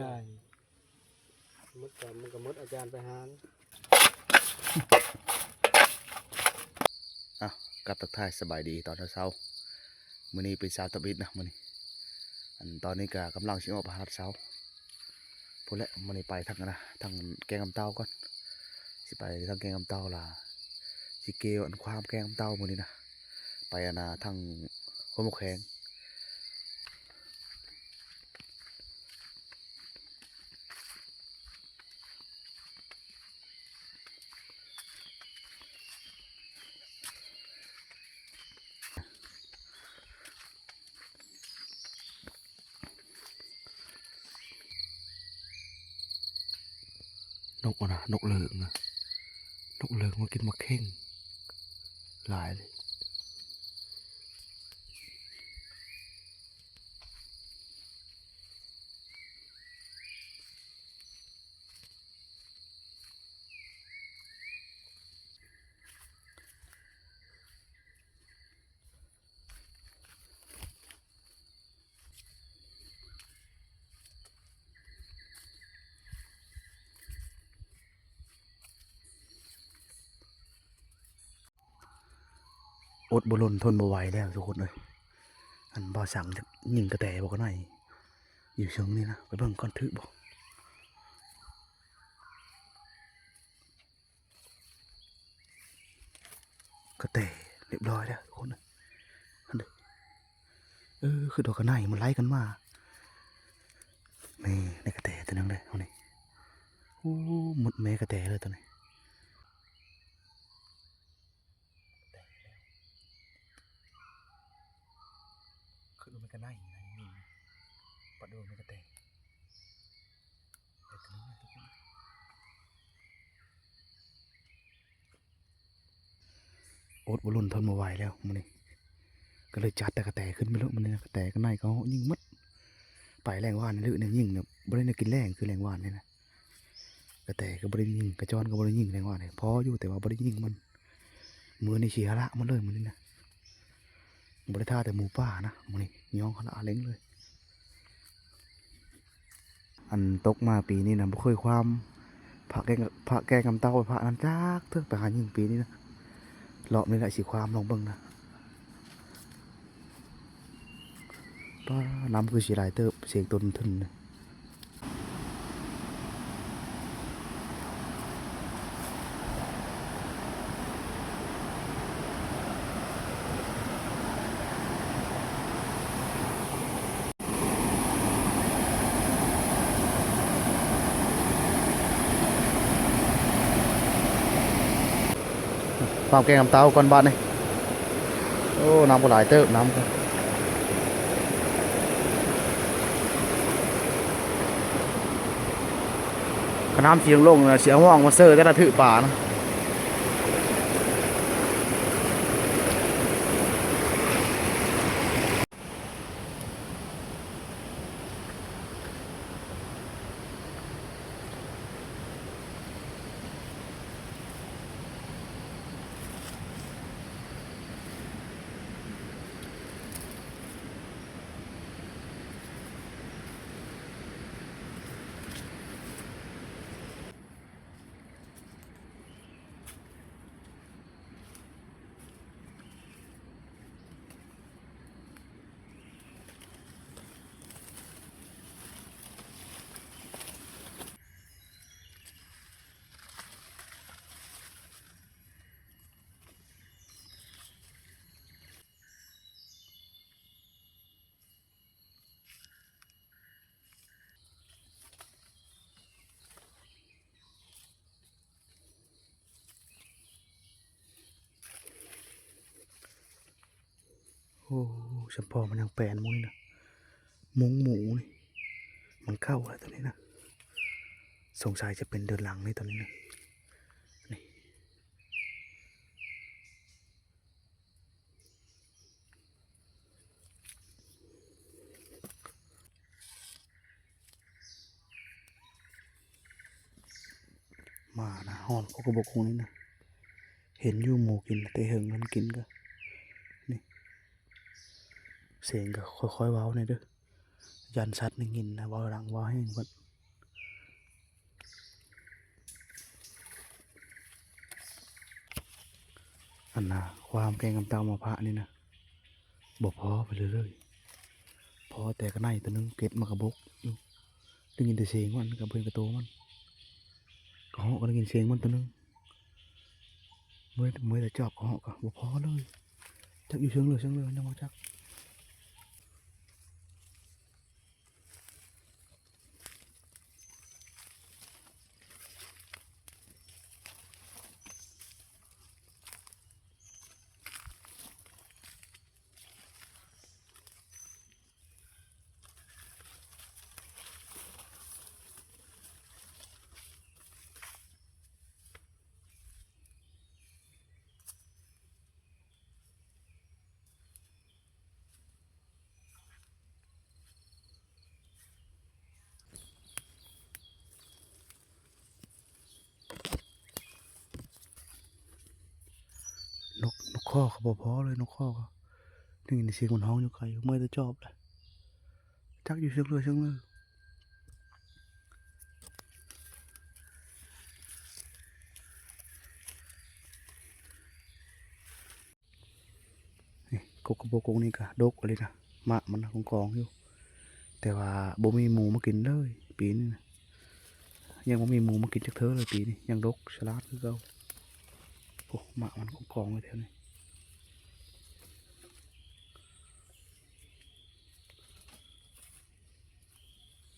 ໝົດກໍ ມັນກໍໝົດອາຈານໄປຫາ. ອ່ະ ກັບທັກທາຍສະບາຍດີຕອນເຊົ້າໆ. ມື້ນີ້ເປັນເຊົ້າທຳອິດນະ ມື້ນີ້ ອັນ ຕອນນີ້ກໍກຳລັງຊິອອກໄປຫາລັດເຊົ້າ ພຸ້ນແຫຼະ. ມື້ນີ້ໄປທາງ ອັນນະ ທາງແກ້ງນ້ຳເຕົ້າກ່ອນ ຊິໄປທາງແກ້ງນ້ຳເຕົ້າລະ ຊິກ່ຽວ ອັນ ຄວາມແກ້ງນ້ຳເຕົ້າມື້ນີ້ນະ ໄປ ອັນນະ ທາງຫ້ວຍໝາກແຂ້ງ. ນົກຫັ້ນນະ ນົກເລີງນະ ນົກເລີງມາກິນໝາກແຂ້ງຫຼາຍເລີຍ. ອົດບໍ່ທົນທົນບໍ່ໄຫວແລ້ວທຸກຄົນເອີຍ. ອັນ ບ່າວສັງຢາກຍິງກະແຕບໍ່ກະໄນ ຢູ່ເທິງນີ້ນະ ໄປເບິ່ງກ່ອນຖືກບໍ່. ກະແຕຮຽບຮ້ອຍແລ້ວທຸກຄົນເອີຍ ຫັ້ນເດີ. ເອີ ຄືດອກກະໄນມັນໄລ່ກັນມາ. ນີ້ ນີ້ກະແຕຕົວໜຶ່ງເດີ ເຮົານີ້. ໂອ້ ໝົດແມ່ກະແຕເລີຍຕົວນີ້. ຄືວ່າແມ່ນກະໄນນະ ນີ້ ປັດໂດນແມ່ນກະແຕ ແຕ່ຕົວນີ້ນະທຸກຄົນ. ອົດບໍ່ທົນທົນບໍ່ໄຫວແລ້ວມື້ນີ້ ກໍເລີຍຈັດແຕ່ກະແຕຂຶ້ນໄປໂລດມື້ນີ້ນະ. ກະແຕກະໄນກໍຍິງໝົດ ໄປແລງວານນີ້ ຫຼືນີ້ຍິງນະ ບໍ່ໄດ້ແນວກິນແລງຄືແລງວານນີ້ນະ. ກະແຕກໍບໍ່ໄດ້ຍິງ ກະຈອນກໍບໍ່ໄດ້ຍິງແລງວານນີ້ ພໍຢູ່ ແຕ່ວ່າບໍ່ໄດ້ຍິງມັນ. ມື້ນີ້ຊິຫາລະມັນເລີຍມື້ນີ້ນະ ບໍ່ໄດ້ຖ້າແຕ່ໝູປ່ານະ ມື້ນີ້ຍ້ອງຫາລະເລັງເລີຍ. ອັນຕົກມາປີນີ້ນະ ບໍ່ເຄີຍຄວາມ ພະແກ້ງ ພະແກ້ງນ້ຳເຕົ້າ ພະນັ້ນຈັກເທື່ອ ໄປຫາຍິງປີນີ້ນະ. ລອບນີ້ແຫຼະຊິຄວາມ ລອງເບິ່ງນະ. ປ້າ ນ້ຳຄືຊິຫຼາຍເຕີບ ເສກຕົ້ນທຶນ. ເຝົ້າແກ້ງນ້ຳເຕົ້າກ່ອນບາດນີ້. ໂອ້ ນ້ຳກໍຫຼາຍເຕີບ ນ້ຳກໍ ຄັນນ້ຳສີລົງໆ ຊິເອົາຮ່ອງມາເຊີແຕ່ລະຖືປານະ. ໂອ້ ສຳພໍມັນຍັງແປນໝູ່ນີ້ນະ ມຸ້ງໝູນີ້ ມັນເຂົ້າແລ້ວຕົວນີ້ນະ. ສົງໄສຈະເປັນເດີນຫຼັງນີ້ຕົວນີ້ນະ ນີ້. ໝານະ ຮ້ອນ ໂອ້ ກະບົກຫູນີ້ນະ ເຫັນຢູ່ໝູກິນແຕ່ເຫິງ ມັນກິນກະ ນີ້ ສຽງກະຄ່ອຍໆເວົ້າແດ່ເດີ ຢ້ານສັດໄດ້ຍິນນະ ເວົ້າດັງເວົ້າແຮງເພິ່ນ. ອັນນ່າ ຄວາມແກງກຳເຕົ້າມາພະນີ້ນະ ບໍ່ພໍໄປເລີຍ ພໍແຕ່ກະໄນໂຕໜຶ່ງ ເກັບມາກະບົກຢູ່ ໄດ້ຍິນແຕ່ສຽງມັນ ກະບໍ່ເຫັນກະໂຕມັນ ກະເຫາະກະໄດ້ຍິນສຽງມັນໂຕໜຶ່ງ ເມື່ອຍ ເມື່ອຍແຕ່ຈອບກະເຫາະກະບໍ່ພໍເລີຍ ຈັກຢູ່ເທິງເລີຍ ເທິງເລີຍ ຍັງບໍ່ຈັກ. ນົກ ນົກຄໍ່ກະບໍ່ພໍເລີຍ ນົກຄໍ່ກະໄດ້ຍິນສຽງມັນຮ້ອງຢູ່ໄກ ເມື່ອຍແຕ່ຈອບແຫຼະ ຈັກຢູ່ເທິງເລີຍ ເທິງເລີຍ. ນີ້ ກົກກະບົກກົກນີ້ກະດົກອີ່ຫຼີນະ ໝາກມັນນະ ກອງໆຢູ່ ແຕ່ວ່າບໍ່ມີໝູມາກິນເລີຍປີນີ້ນະ ຍັງບໍ່ມີໝູມາກິນຈັກເທື່ອເລີຍປີນີ້ ຍັງດົກສະຫຼາດຄືເກົ່າ. ໂອ້ ໝາກມັນກອງໆຢູ່ແຖວນີ້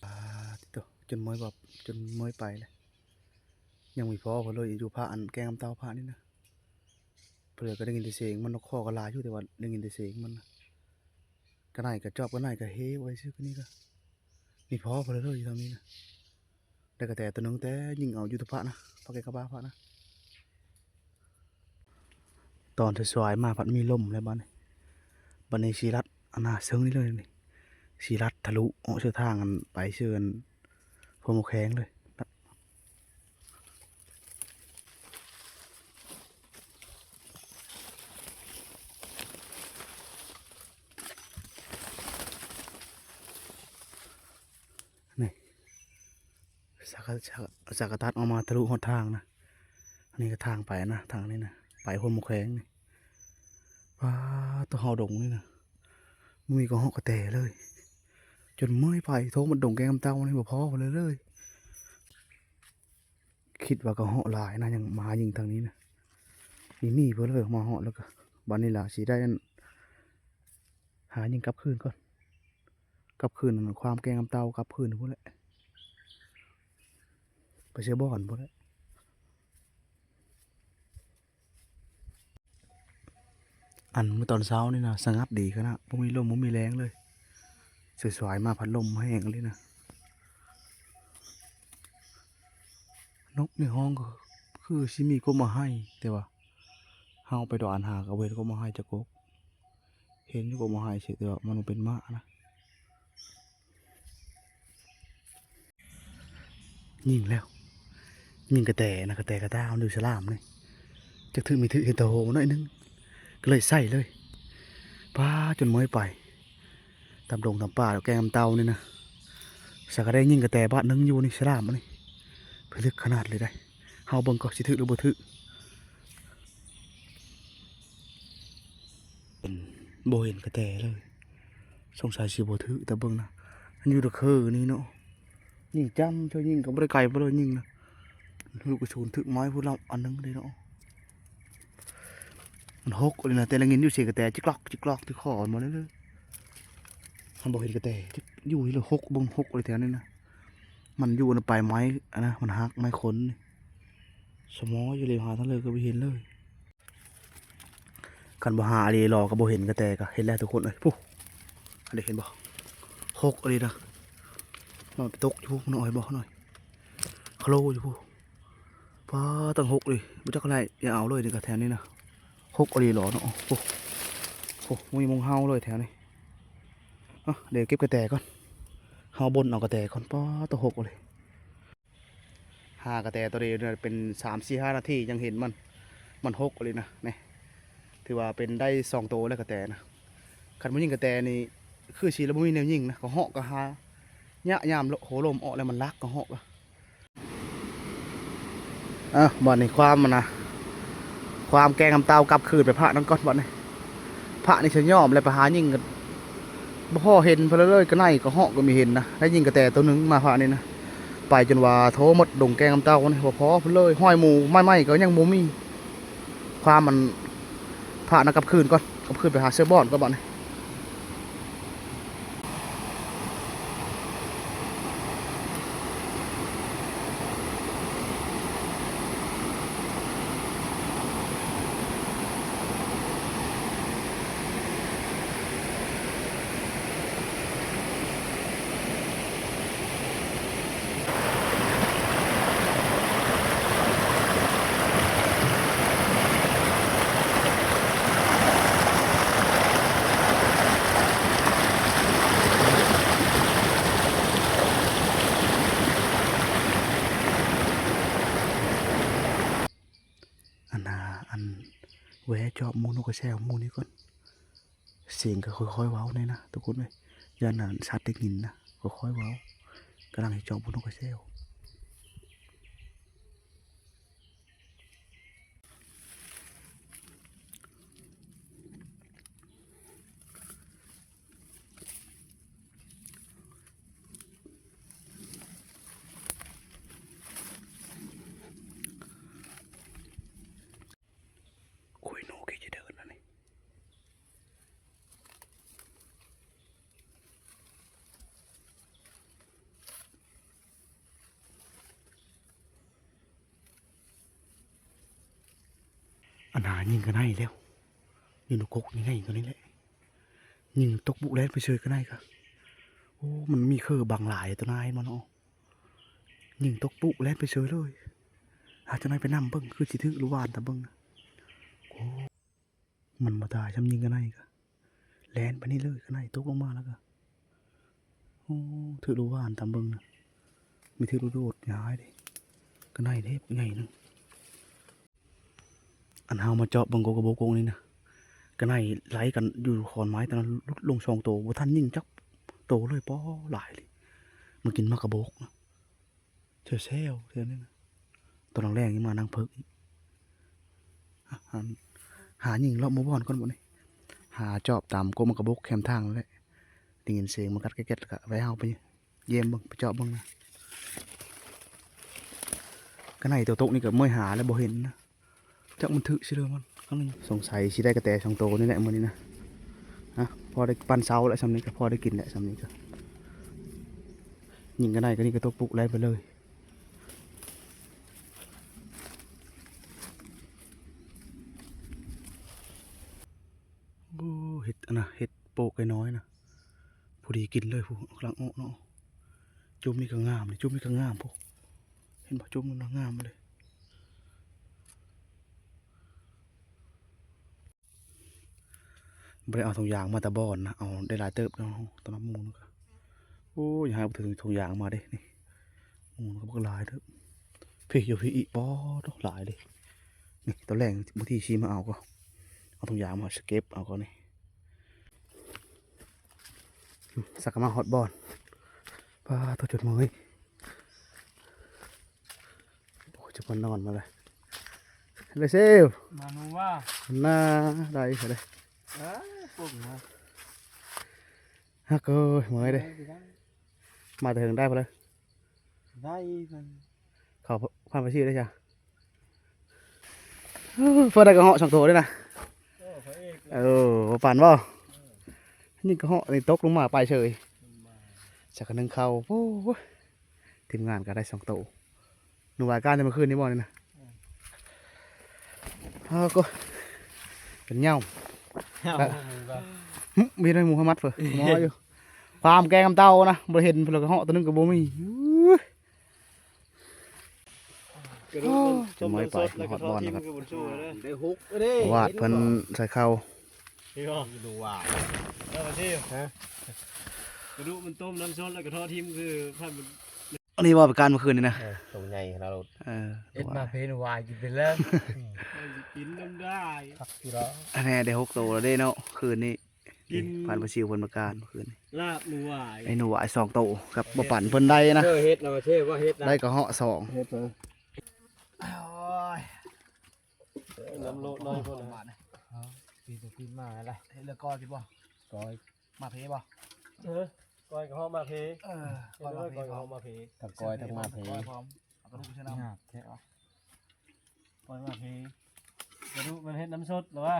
ອາ ຕິໂຕ ຈົນເມື່ອຍແບບ ຈົນເມື່ອຍໄປແຫຼະ ຍັງມີພໍເພິ່ນເລີຍ ຢູ່ພະອັນແກງກຳເຕົ້າພະນີ້ນະ. ເພິ່ນກະໄດ້ຍິນແຕ່ສຽງມັນ ນົກຄໍ່ກະຫຼາຍຢູ່ ແຕ່ວ່າໄດ້ຍິນແຕ່ສຽງມັນນະ ກະໄນກະຈອບ ກະໄນກະເຮໄວ້ຊື່ ກະນີ້ກະມີພໍເພິ່ນເລີຍຢູ່ທາງນີ້ນະ ໄດ້ກະແຕໂຕໜຶ່ງ ແຕ່ຍິງເອົາຢູ່ແຕ່ພະນະ ພະແກງກະບາພະນະ. ຕອນສວາຍໆມາພັດມີລົມແລ້ວບາດນີ້ ບາດນີ້ຊິລັດອັນນ່າເຊິ່ງນີ້ເລີຍນີ້ ຊິລັດທະລຸອອກເຊິ່ງທາງອັນໄປເຊິ່ງອັນ ໂພນໝາກແຂງເລີຍ. ນີ້ ສາກະ ສາກະ ສາກະຕັດອອກມາທະລຸຮອດທາງນະ ອັນນີ້ກະທາງໄປນະ ທາງນີ້ນະ ໄປໂພນໝາກແຂງນີ້. ປາດໂຕ ເຮົາດົງນີ້ນະ ບໍ່ມີກະເຫາະກະແຕເລີຍ ຈົນເມື່ອຍໄປ ໂທ ມັນດົງແກງກຳເຕົ້ານີ້ບໍ່ພໍເລີຍ ຄິດວ່າກະເຫາະຫຼາຍນະ ຍັງມາຍິງທາງນີ້ນະ ມີມີເພິ່ນເລີຍ ມາຮອດແລ້ວກະ ບາດນີ້ລະຊິໄດ້ອັນ ຫາຍິງກັບຄືນກ່ອນ ກັບຄືນ ຄວາມແກງກຳເຕົ້າກັບຄືນພຸ້ນແຫຼະ ໄປເຊື່ອບ່ອນພຸ້ນແຫຼະ. ອັນມື້ຕອນເຊົ້ານີ້ນະ ສະຫງັບດີຂະໜາດ ບໍ່ມີລົມບໍ່ມີແລງເລີຍ ສວາຍໆມາພັດລົມແຮງອີ່ຫຼີນະ ນົກນີ້ຮ້ອງກະຄືຊິມີກົບມາໄຮ ແຕ່ວ່າເຮົາໄປດອນຫາກະບໍ່ເຫັນກົບມາໄຮຈັກກົກ ເຫັນຢູ່ກົບມາໄຮຊື່ ແຕ່ວ່າມັນບໍ່ເປັນໝາກນະ. ຍິງແລ້ວ ຍິງກະແຕນະ ກະແຕກະຕ່າມັນຢູ່ສະຫຼາມນີ້ ຈັກຖືກບໍ່ຖືກ ເຫັນແຕ່ໂຫໜ້ອຍໜຶ່ງ ກະເລີຍໃສ່ເລີຍ ປາດ ຈົນເມື່ອຍໄປ ຕາມດົງຕາມປ່າແກງກຳເຕົ້ານີ້ນະ ສາກະໄດ້ຍິງກະແຕບາດໜຶ່ງຢູ່ນີ້ ສະຫຼາມອັນນີ້ ພິລຶກຂະໜາດເລີຍໄດ໋ ເຮົາເບິ່ງກ່ອນຊິຖືກຫຼືບໍ່ຖືກ. ບໍ່ເຫັນກະແຕເລີຍ ສົງໄສຊິບໍ່ຖືກ ແຕ່ເບິ່ງນະ ມັນຢູ່ຕະເຄີນີ້ເນາະ ຍິງຈ້ຳ ຊ່ວຍຍິງກະບໍ່ໄດ້ໄກບໍ່ໄດ້ຍິງນະ ລູກກະສຸນຖືກໄມ້ພຸ້ນລະອັນໜຶ່ງເດ້ເນາະ ມັນຫົກອີ່ຫຼີນະ ແຕ່ລະຍິນຢູ່ສຽງກະແຕຈິກລັອກຈິກລັອກທີ່ຄໍມັນເລີຍ ມັນບໍ່ເຫັນກະແຕ ຢູ່ທີ່ລະຫົກ ເບິ່ງຫົກອີ່ຫຼີແຖວນີ້ນະ ມັນຢູ່ອັນປາຍໄມ້ອັນນະ ມັນຫັກໄມ້ຄົນນີ້ ສະໝໍຢູ່ເລີຍ ຫາທາງເລີກະບໍ່ເຫັນເລີຍ. ຄັນບໍ່ຫາອີ່ຫຼີຫຼໍກະບໍ່ເຫັນກະແຕກະເຫັນແລ້ວທຸກຄົນເອີຍ ພຸ້ນ ອັນນີ້ເຫັນບໍ່ ຫົກອີ່ຫຼີນະ ມັນໄປຕົກຢູ່ພຸ້ນ ເຫັນບໍ່ ໂຄໂລຢູ່ພຸ້ນ ປາດ ຕັ້ງຫົກອີ່ຫຼີ ບໍ່ຈັກກະໄດ້ ຢ່າເອົາເລີຍນີ້ກະແຖວນີ້ນະ ຫົກອີ່ຫຼີຫຼໍເນາະ ໂອ້ ໂອ້ ບໍ່ມີໝ່ອງເຮົາເລີຍແຖວນີ້ ເອົາ ດຽວເກັບກະແຕກ່ອນ ເຮົາບົນເອົາກະແຕກ່ອນ ປາດ ໂຕ ຫົກອີ່ຫຼີ. ຫາກະແຕໂຕດຽວເປັນສາມສີ່ຫ້ານາທີຍັງເຫັນມັນ ມັນຫົກອີ່ຫຼີນະ ນີ້ ຖືວ່າເປັນໄດ້ສອງໂຕແລ້ວກະແຕນະ ຄັນບໍ່ຍິງກະແຕນີ້ຄືຊິລະບໍ່ມີແນວຍິງນະ ກະເຫາະກະຫາຍາກ ຍາມໂຫລົມອອກແລ້ວມັນລັກກະເຫາະກະ ເອົ້າ ບາດນີ້ຄວາມມັນນະ ຄວາມແກງນ້ຳເຕົ້າກັບຄືນໄປພະນັ້ນກ່ອນບັດນີ້. ພະນີ້ສະຍອມແລ້ວ ໄປຫາຍິງກໍບໍ່ພໍເຫັນເພິ່ນເລີຍ. ກະໄນກະເຫາະກໍມີເຫັນນະ ໄດ້ຍິງກະແຕໂຕໜຶ່ງມາພະນີ້ນະ. ໄປຈົນວ່າໂທໝົດດົງແກງນ້ຳເຕົ້ານີ້ ບໍ່ພໍເພິ່ນເລີຍ. ຮອຍໝູໄມ້ໆກໍຍັງບໍ່ມີ. ຄວາມອັນ ພະນະກັບຄືນກ່ອນ ກັບຄືນໄປຫາເສືອບອນກ່ອນບັດນີ້. ອັນນາ ອັນ ແວະຈອບໝູນົກກະແຊວໝູນີ້ກ່ອນ. ສຽງກໍຄ່ອຍໆເວົ້າແດ່ນະທຸກຄົນເອີຍ ຢ້ານອັນສັດໄດ້ຍິນນະ. ຄ່ອຍໆເວົ້າ ກຳລັງຊິຈອບໝູນົກກະແຊວ. ໂອ້ຍ ນົກເຮັດຈະເດີນອັນນີ້. ອັນຫາຍິງກະໄນແລ້ວ ຢູ່ໃນກົກໃຫຍ່ໆໂຕນີ້ແຫຼະ. ຍິງຕົກປຸແລ່ນໄປເຊີຍກະໄນກະ. ໂອ້ ມັນມີເຄີບັງຫຼາຍໂຕນາຍມັນເນາະ. ຍິງຕົກປຸແລ່ນໄປເຊີຍເລີຍ. ຫາຈັກໜ້ອຍໄປນຳເບິ່ງ ຄືຊິຖືກຫຼືຫວ່ານ ຕາເບິ່ງນະ. ໂອ້ ມັນບໍ່ຕາຍຊ້ຳຍິງກະໄນກະ ແລ່ນໄປນີ້ເລີຍ. ກະໄນຕົກລົງມາແລ້ວກະ ໂອ້ ຖືກຫຼືຫວ່ານ ຕາເບິ່ງນະ. ມີຖືກຫຼືໂດດ ຢ່າຮ້າຍເດ້. ກະໄນເດ້ ໃຫຍ່ໜຶ່ງ. ອັນເຮົາມາຈອບເບິ່ງກົກກະບົກກົກນີ້ນະ ກະໄນໄລ່ກັນຢູ່ຂອນໄມ້ຕອນນັ້ນ ຫຼຸດລົງສອງໂຕ ບໍ່ທັນຍິງຈັກໂຕເລີຍ. ປ້ອ ຫຼາຍເລີຍ. ມາກິນໝາກກະບົກນະ ແຊວໆ ແຖວນີ້ນະ. ຕອນແລງໆຍັງມານັ່ງເພິກອີກ. ຫາ ຫາຍິງເລາະໝູ່ບ່ອນກ່ອນບັດນີ້. ຫາຈອບຕາມກົກໝາກກະບົກແຄມທາງນັ້ນແຫຼະ. ໄດ້ຍິນສຽງມັນກັດແກັດໆ ແລ້ວກະແວ່ເຮົາໄປ ຢ້ຽມເບິ່ງ ໄປເຈາະເບິ່ງນະ. ກະໄນໂຕຕົກນີ້ກະເມື່ອຍຫາແລ້ວບໍ່ເຫັນນະ. ຈັກມັນຖືກຊິເດີມັນ. ສົງໄສຊິໄດ້ກະແຕສອງໂຕນີ້ແຫຼະມື້ນີ້ນະ. ນະ ພໍໄດ້ປັນເຊົາແລ້ວ ຊ່ຳນີ້ກະພໍໄດ້ກິນແລ້ວ ຊ່ຳນີ້ກະ. ຍິງກະໄນກະນີ້ກະຕົກປຸແລ່ນໄປເລີຍ. ໂອ້ ເຫັດອັນນະ ເຫັດໂປກໄກ່ນ້ອຍນະ ພໍດີກິນເລີຍ. ຜູ້ກຳລັງອອກເນາະ. ຈຸ່ມນີ້ກະງາມ ຈຸ່ມນີ້ກະງາມພຸ້ນ. ເຫັນບໍ່ ຈຸ່ມນັ້ນນະ ງາມເລີຍ. ບໍ່ໄດ້ເອົາຖົງຢາງມາແຕ່ບ່ອນນະ ເອົາໄດ້ຫຼາຍເຕີບເນາະ ຕອນນັ້ນໝູນະ. ໂອ້ຍ ຢາກໃຫ້ເອົາຖົງຢາງມາເດ້ນີ້. ໝູນະກະບັກຫຼາຍເດີ. ພີ້ຢູ່ພີ້ອີກ ປ້ອ ໂທ້ ຫຼາຍເດ້. ນີ້ຕອນແລງບາງທີຊິມາເອົາກໍ ເອົາຖົງຢາງມາສະເກັບເອົາກໍນີ້. ສັກກະມາຮອດບ່ອນ. ປ້າໂທ້ ຈົນເມື່ອຍ. ໂອ້ຍ ຈະມານອນມາເລີຍ ເລເຊວ ມານູວ່າ ໜ້າໄດ້ເລີຍ. ເອີ ປຸ້ງນະ ຮັກເອີຍ ເມື່ອຍເດ້. ມາແຕ່ເທິງໄດ້ບໍ່ເລີຍ ໄດ້ເພິ່ນ ເຂົາຜ່ານໄປຊິໄດ້ຈ້ະ. ເພິ່ນໄດ້ກະເຫາະສອງໂຕເດ້ນະ. ເອີ ບໍ່ປານບໍ່ ນີ້ກະເຫາະນີ້ຕົກລົງມາໄປເສີຍ. ສັກກະໜຶ່ງເຂົ້າ. ໂອ້ຍ ທີມງານກະໄດ້ສອງໂຕ. ໜູຫວາຍກ້ານແຕ່ມື້ຄືນນີ້ບໍ່ນີ້ນະ. ເອີ ເອົາກໍເປັນເຫຍົ້າ ເອົາ ຫຶ ມີໄດ້ໝູຮະມັດເພິ່ນ ໝໍຢູ່. ຄວາມແກງນ້ຳເຕົ້ານະ ບໍ່ເຫັນເພິ່ນ ລະກະເຫາະໂຕໜຶ່ງກະບໍ່ມີ. ກະດູກມັນຕົ້ມນ້ຳສົດ ແລ້ວກະທອດຖິ້ມກະບໍ່ສູ້ເລີຍ. ໄດ້ຫົກເດ້ ຫວາດເພິ່ນໃສ່ເຂົ້າ. ນີ້ບໍ່ ກະດູກຫວານ ເອີ ມາຊິ ຮະ ກະດູກມັນຕົ້ມນ້ຳສົດ ແລ້ວກະທອດຖິ້ມຄື ອັນນີ້ບໍ່ ໄປການມື້ຄືນນີ້ນະ. ເອີ ໂຕໃຫຍ່ຂະໜາດໂລດ. ເອີ ເຮັດມາເພນວາຍກິນເປັນແລ້ວ ກິນນຳໄດ້ ຄັກຢູ່ແລ້ວ. ອັນນີ້ໄດ້ຫົກໂຕແລ້ວເດ້ເນາະ ຄືນນີ້. ນີ້ ຜ່ານປາຊິວເພິ່ນປະການມື້ຄືນນີ້ ລາບໜູຫວາຍ ໄດ້ໜູຫວາຍສອງໂຕ ກັບບໍ່ປັນເພິ່ນໄດ້ນະ. ເອີ ເຮັດນະ ວ່າເຊວ່າເຮັດນະ ໄດ້ກະເຫາະສອງ. ໂອ້ຍ ນ້ຳໂລະນ້ອຍໂພດນະ ເອົາ ປີນໄປປີນມາແລ້ວ ເຮັດເລື່ອງກ້ອຍກິນບໍ່? ກ້ອຍ ໝາກເພບໍ່? ເອີ ກ້ອຍກະເຫາະໝາກເພ ເອີ ກ້ອຍໝາກເພ ເຮັດເລື່ອງກ້ອຍກະເຫາະໝາກເພ ທັງກ້ອຍທັງໝາກເພ ເອົາກະດູກໃສ່ນ້ຳ ຍາກແທ້ວະ ກ້ອຍໝາກເພ ກະດູກມັນເຮັດນ້ຳສົດແລ້ວວະ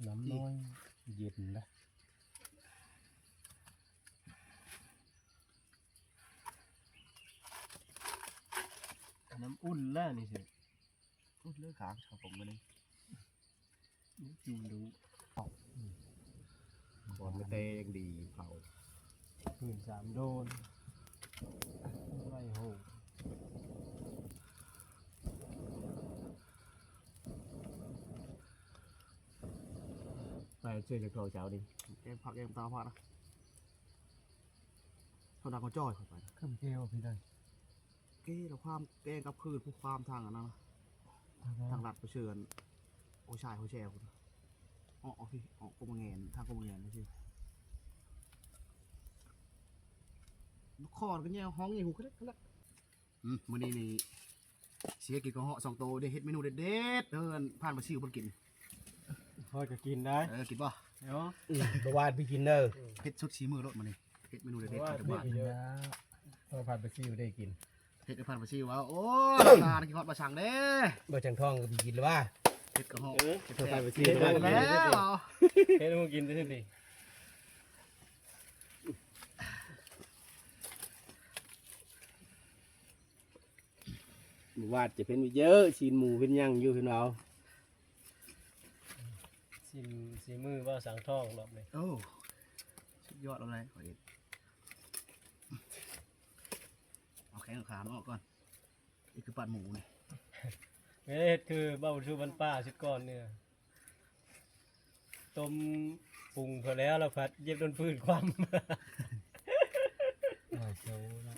ນ້ຳນ້ອຍເຢັນນະ ນ້ຳອຸ່ນແລ້ວນີ້ຊິ ອຸ້ຍ ເລີກຂາງເຂົາກົມມື້ນີ້ ຢູ່ດູ ບ່ອນແຕ່ງດີເຜົາ ຄືນສາມໂດນ ໄວ້ໂຫ ໄປເຊີຍຈາກເຂົາເຈົ້ານີ້ ແກງຜັກແກງປາພາດນະ ເຂົາດັກເຂົາຈ້ອຍເຂົ້າໄປ ຄືແກງບໍ່ຜິດເລີຍ ແກງແລ້ວຄວາມ ແກງກັບຄືນຜູ້ຄວາມທາງອັນນັ້ນນະ ທາງລັດໄປເຊີນ ໂອຊາຍໂຮແຊພຸ້ນ ເອາະ ເອົາພີ້ ເອາະກົມມະແງນ ທາງກົມມະແງນຈັ່ງຊີ້ ນະຄອນກະແຍວຮ້ອງໃຫຍ່ຫູກະແລັກກະແລັກ ອືມ ມື້ນີ້ນີ້ ຊິເຮັດກິນກະເຫາະສອງໂຕ ໄດ້ເຮັດເມນູເດັດໆ ເດີ ຜ່ານປາຊິວເພິ່ນກິນ ຂ້ອຍກະກິນໄດ້ ເອີ ກິນບໍ່? ເນາະ ອືມ ບໍ່ວ່າໄປກິນເດີ ເຮັດສຸດສີມືໂລດມື້ນີ້ ເຮັດເມນູເດັດໆ ບໍ່ວ່າ ເຮັດ ກິນນະ ເອີ ຜ່ານປາຊິວໄດ້ກິນ ເຮັດໃຫ້ຜ່ານປາຊິວວ່າ ໂອ້ ຕາກິນຮອດບໍ່ສັງເດ້ ບໍ່ສັງທອງກະໄປກິນລະວ່າ ເຮັດກະເຫາະ ເອີ ເຮັດແຊບ ຜ່ານປາຊິວ ເຮັດແລ້ວ ເຮັດໃຫ້ໝູ່ກິນຊື່ໆ ບໍ່ວ່າຈະເປັນເຢີ້ ຊີ້ນໝູເປັນຫຍັງຢູ່ເພິ່ນເວົ້າ ຊີມ ສີມືບໍ່ສັງທອງລອບນີ້ ໂອ້ ສຸດຍອດເລີຍ ເຂົາເຮັດ ເອົາແຂ້ງເອົາຂາມັນອອກກ່ອນ ນີ້ຄືປາດໝູນີ້ ເຮັດຄືເບົາຊູບັນປ້າຊຸດກ່ອນນີ້ ຕົ້ມປຸງພໍແລ້ວ ແລ້ວພັດຢຽບໂດນຟືນຄວ່ຳ ໂອ້ຍ ໂຊເນາະ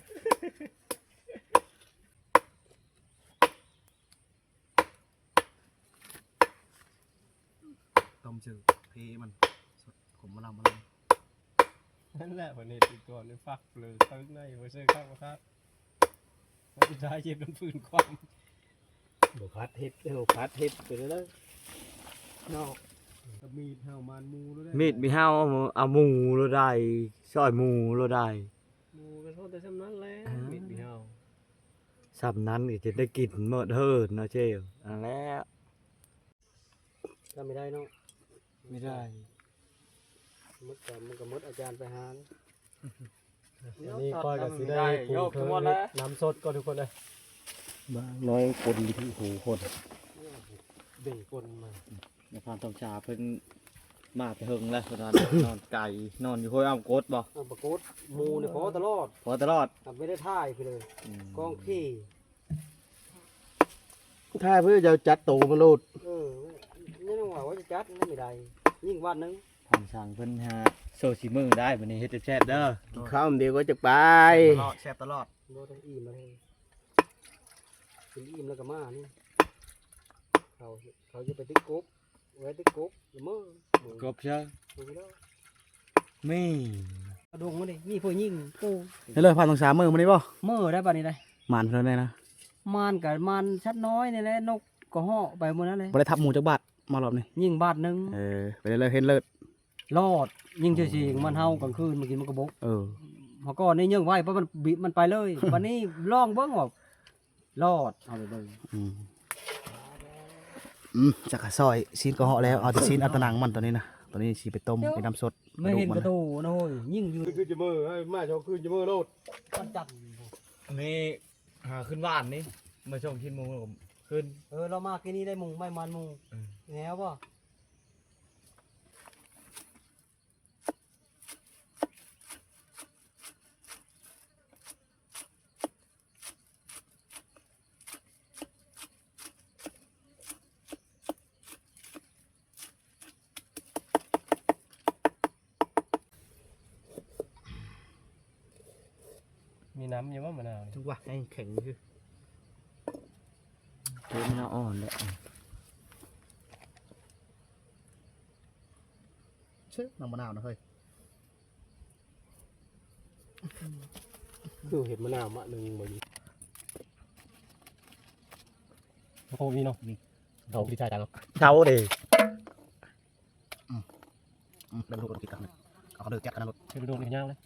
ຕົ້ມຊື່ເພມັນ ສົດຂົມມະລຳມະລຳ ນັ້ນແຫຼະ ເພິ່ນເຮັດອີກກ່ອນ ຟັກເລີເຕີງໃນ ບໍ່ເຊີຄັກບໍ່ຄັກ ສຸດທ້າຍເຈັບນ້ຳຟືນຄວັນ ບໍ່ພັດເຮັດ ເອີ ພັດເຮັດໄປເລີຍເນາະ ມີດເຮົາມານໝູໂລດ ມີດມີເຮົາເອົາໝູໂລດໄດ້ ຊ່ອຍໝູໂລດໄດ້ ໝູກະໂທດແຕ່ຊ່ຳນັ້ນແຫຼະ ມີດມີເຮົາ ຊ່ຳນັ້ນກະຈະໄດ້ກິນໝົດເຮີນເນາະເຈ້ ອັນນັ້ນແຫຼະ. ກໍໄມ່ໄດ້ເນາະ ໄມ່ໄດ້ ໝົດກໍມັນກໍໝົດອາຈານໄປຫາ ອັນນີ້ຂ້ອຍກໍຊິໄດ້ປຸງເທີງເຮັດນ້ຳສົດກ່ອນທຸກຄົນເອີຍ ບາງນ້ອຍຄົນທີ່ຫູຄົນ ເບັງຄົນມາ ນະຄອນທອງຊາເພິ່ນມາແຕ່ເຫິງແລ້ວ ເພິ່ນວ່ານອນໄກ ນອນຢູ່ຫ້ວຍອ້ອມກົດບໍ່ ອ້ອມປາກົດ ໝູ່ນີ້ພໍຕະຫຼອດ ພໍຕະຫຼອດ ໄມ່ໄດ້ຖ່າຍໄປເລີຍ ອືມ ກອງພີ ຖ້າເພື່ອຈະຈັດໂຕມາໂລດ ເອີ ຍັງວ່າວ່າຈະຈັດ ມັນໄມ່ໄດ້ ຍິງບາດໜຶ່ງ ທ່ານຊ່າງເພິ່ນຫາໂຊສີມືໄດ້ ບາດນີ້ເຮັດແຊບໆເດີ ກິນຂ້າວດຽວກໍຈະໄປ ແຊບຕະຫຼອດ ແຊບຕະຫຼອດ ບໍ່ຕ້ອງອີ່ມມາເລີຍ ກິນອີ່ມແລ້ວກໍມານີ້ ເຂົາ ເຂົາຈະໄປຕຶກກົບ ໄວ້ຕຶກກົບ ລະເມີ ກົບເຊີ ມີ ເອົາດົງມານີ້ ມີຜູ້ຍິງໂຕ ເລີຍຜ່ານສອງສາມມື້ມື້ນີ້ບໍ່ ເມີໄດ້ບາດນີ້ໄດ໋ ໝານເທົ່າໃດນະ ໝານກໍໝານສັດນ້ອຍນີ້ແຫຼະ ນົກກໍເຫາະໄປໝົດນັ້ນແຫຼະ ບໍ່ໄດ້ທັບໝູຈັກບາດ ມາຮອບນີ້ ຍິງບາດໜຶ່ງ ເອີ ໄປເລີຍ ເຫັນເລີດ ລອດ ຍິງຊື່ໆ ມັນເຫົ່າກາງຄືນ ມາກິນມັນກະບົກ ເອີ ເຮົາກໍໄດ້ຍິງໄວ້ ເພາະມັນບິ ມັນໄປເລີຍ ບາດນີ້ລອງເບິ່ງວ່າ ລອດ ເອົາໄປເບິ່ງ ອືມ ອືມ ຈັກກະຊອຍ ຊີ້ນກໍເຫາະແລ້ວ ເອົາແຕ່ຊີ້ນ ເອົາແຕ່ໜັງມັນ ຕອນນີ້ນະ ຕອນນີ້ຊິໄປຕົ້ມ ເຈົ້າ ເປັນນ້ຳສົດ ມາເຫັນກະໂຕນະໂຫຍ ຍິງຢູ່ ຄືຈະເມີ ມາສອງຄືນຈະເມີໂລດ ວັນຈັນ ນີ້ ຫາຂຶ້ນວານນີ້ ມາສົ່ງກິນໝູຂຶ້ນ ເອີ ລາວມາກີ້ນີ້ໄດ້ໝູ ໄມ້ມັນໝູ ເອີ ແນວບໍ່? ມີນ້ຳຢູ່ບໍ່ ມະນາວນີ້ ຈັ່ງວ່າ ແຫ້ງແຂງຢູ່ ເອີ ມະນາວອ່ອນແຫຼະ ເຊີ ນ້ຳມະນາວນະເຮີ້ຍ ຄືເຫັນມະນາວມະໜຶ່ງບໍ່ຢູ່ ໂອ້ ມີເນາະ ມີ ເຮົາໄປຈ່າຍຕັງເນາະ ເຊົາເດ້ ອືມ ອືມ ເດີນໂດດລົດກິນກັນ ເອົາເດີນຈັດກັນໂລດ ເດີນໂດດນີ້ຍາວເລີຍ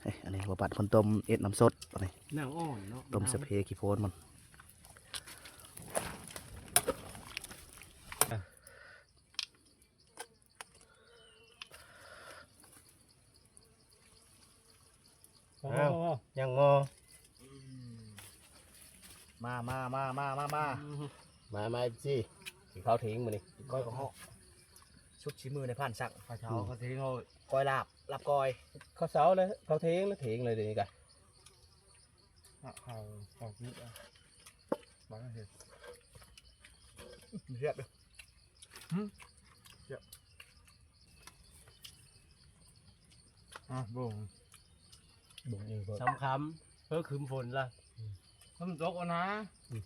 ເອີຍ ອັນນີ້ບໍ່ປັດເພິ່ນຕົ້ມເອັດນ້ຳສົດ ອັນນີ້ ໜັງອ່ອນເນາະ ຕົ້ມສະເພຂີ້ໂພນມັນ ອ້າວ ຍັງງໍ ມາ ມາ ມາ ເອັຟຊີ ກິນເຂົ້າເທິງມື້ນີ້ ກ້ອຍກະເຫາະ ສຸດສີມືໃນພານສັກ ຂ້າວເຊົ້າ ອືມ ເຂົ້າເທິງ ເຮົາ ກ້ອຍລາບ ລາບກ້ອຍ ເຂົ້າເຊົ້າເລີຍ ເຂົ້າເທິງເລີຍ ເທິງເລີຍເດນີ້ກະ ເຂົ້າ ເຂົ້າກິນ ບັງເຫັດ ແຊບເດ້ ຫື ແຊບ ອ່ະ ບົ່ງ ບົ່ງອີກ ສຳຄຳ ເພິ່ນຄືນຝົນລະ ຝົນຕົກເອົານາ ອືມ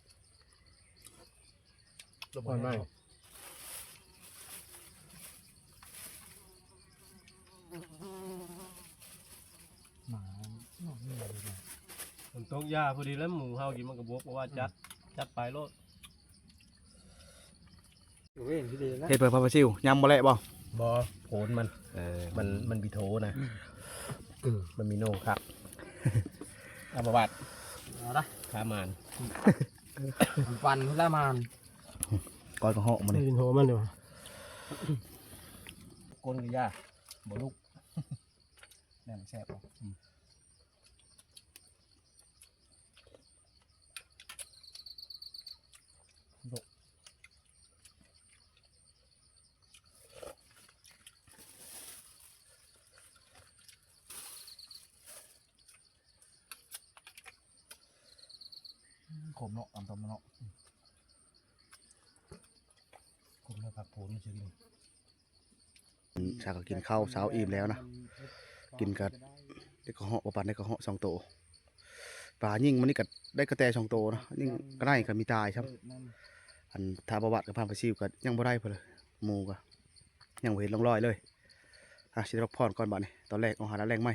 ລົມ ຮ້ອນໄໝ ໝາ ມັນຕົກຫຍ້າພໍດີແລ້ວ ໝູເຮົາກິນມັນກະບົກ ເພາະວ່າຈັດ ອືມ ຈັດໄປໂລດ ເຮັດເພື່ອຜັດປາຊິວ ຍຳບໍ່ແຫຼະບໍ່? ບໍ່ ໂພນມັນ ເອີ ມັນ ມັນມີໂທນະ ອືມ ມັນມີໂນຄັກ ເອົາປະຫວັດ ເອົາລະ ຄາມານ ປັນລະມານ ກ້ອຍກະເຫາະມັນນີ້ ກິນໂຫມັນດີກວ່າ ກົ້ນກະຢ່າ ບໍ່ລຸກ ແນວມັນແຊບບໍ່? ອືມ ຂົມເນາະ ຕຳສົ້ມເນາະ ຂົມເນາະ ຜັກໂພນມັນຊິກິນ ສາກະກິນເຂົ້າເຊົ້າອີ່ມແລ້ວນະ ກິນກະໄດ້ກະເຫາະ ບໍ່ປານໄດ້ກະເຫາະສອງໂຕ ປາຍິງມື້ນີ້ກະໄດ້ກະແຕສອງໂຕນະ ຍິງກະໄດ້ກະມີຕາຍຊ້ຳ ອັນຖ້າບໍ່ຫວັດກະພາມປາຊິວກະຍັງບໍ່ໄດ້ພຸ້ນເລີຍ ໝູກະຍັງບໍ່ເຫັນຮ່ອງລອຍເລີຍ ອ່ະ ຊິໄດ້ພັກຜ່ອນກ່ອນບາດນີ້ ຕອນແລງອອກຫາລາດແລງໃໝ່.